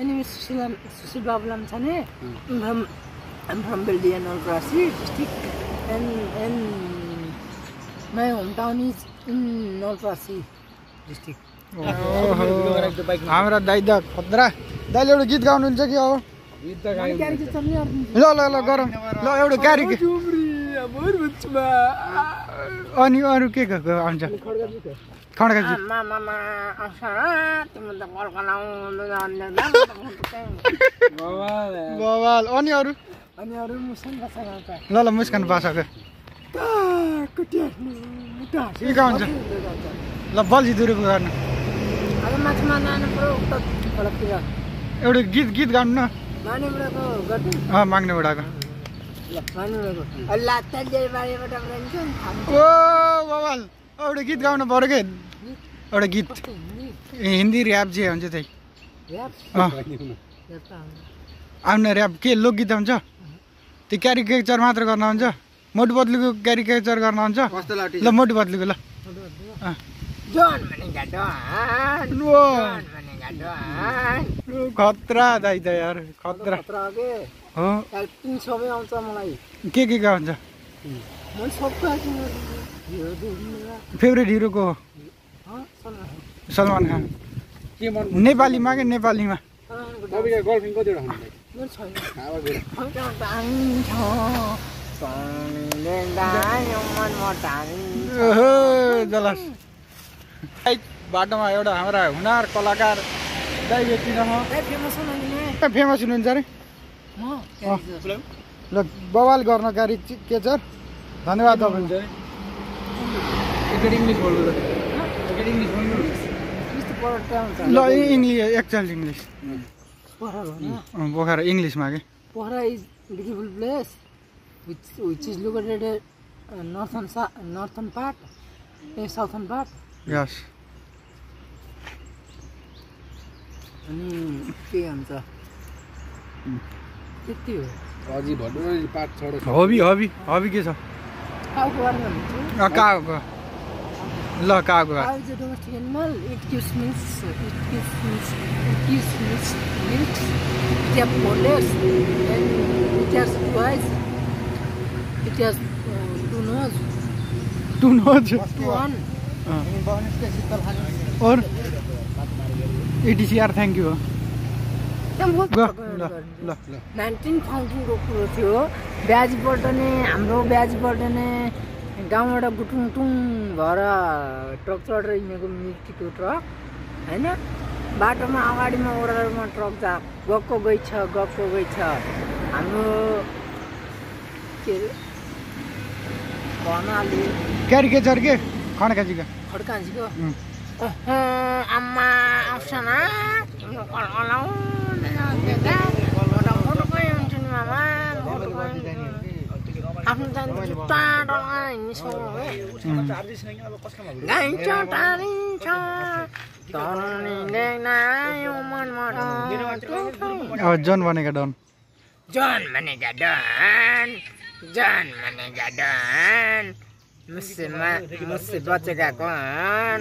My name is Sushil Babulam Chane. I'm from Beldia, Nolrasi district, and my hometown is in Nolrasi district. हाम्रो दाइ त खतरा दाइले एउटा गीत गाउनुहुन्छ कि अब ल ल ल गरौँ ल एउटा गाडी अनि अरू के आउँछ खड्का गीत बवाल अनि अरू ल ल मुस्कान पासाको के गाउँछ ल बल्झी दुरुको गर्नु एउटा गीत गाउनु न माग्ने बुढाको ओ बवाल एउटा गीत गाउनु पर्यो के एउटा गीत हिन्दी ऱ्याप जे हुन्छ त्यही आउन ऱ्याप के लोकगीत हुन्छ त्यो क्यारिकेचर मात्र गर्न हुन्छ मोटु बदलीको क्यारिकेचर गर्न हुन्छ ल मोटु बदलीको ल खतरा दाइ त यार खतरा हो के गाउँछ फेभरेट हिरोको सलमान खान नेपालीमा के नेपालीमा जलास बाटोमा एउटा हाम्रा हुनार कलाकार दाइ व्यक्ति फेमस हुनुहुन्छ अरे ल बवाल गर्न गाडी के छ धन्यवाद तपाईँ ल इङ्ग्लिस एक्चुअल इङ्ग्लिस पोखरा इङ्ग्लिसमा के Pokhara is beautiful place which is located northern part southern part. Yes. अनि के हुन्छ त्यति हो अझै भन्नु नि पाठ छोड हबी के छ काउको बारेमा भन्छु काउको ल काउको cow is a domestic animal. It gives milk. It has 4 legs and it has 2 eyes. It has 2 nose. 2 nose. 1. और ATCR थ्याङ्क यू 1914 को कुरो थियो ब्याजीबाट नै हाम्रो ब्याजीबाट नै गाउँबाट गुटुङटुङ भएर ट्रक चढेर हिँडेको मिट्टीको ट्रक हैन बाटोमा अगाडिमा ओह्रालोमा ट्रक गएको गइ छ हाम्रो के भन्नाले क्यारिकेचर के खड्काजीको आम्मा आउँछ न आफ्नो जान्छ टाढो हिँड्छौँ गाइन्छ टाढिन्छ अब जन भनेका डन मुझसे बचेगा कौन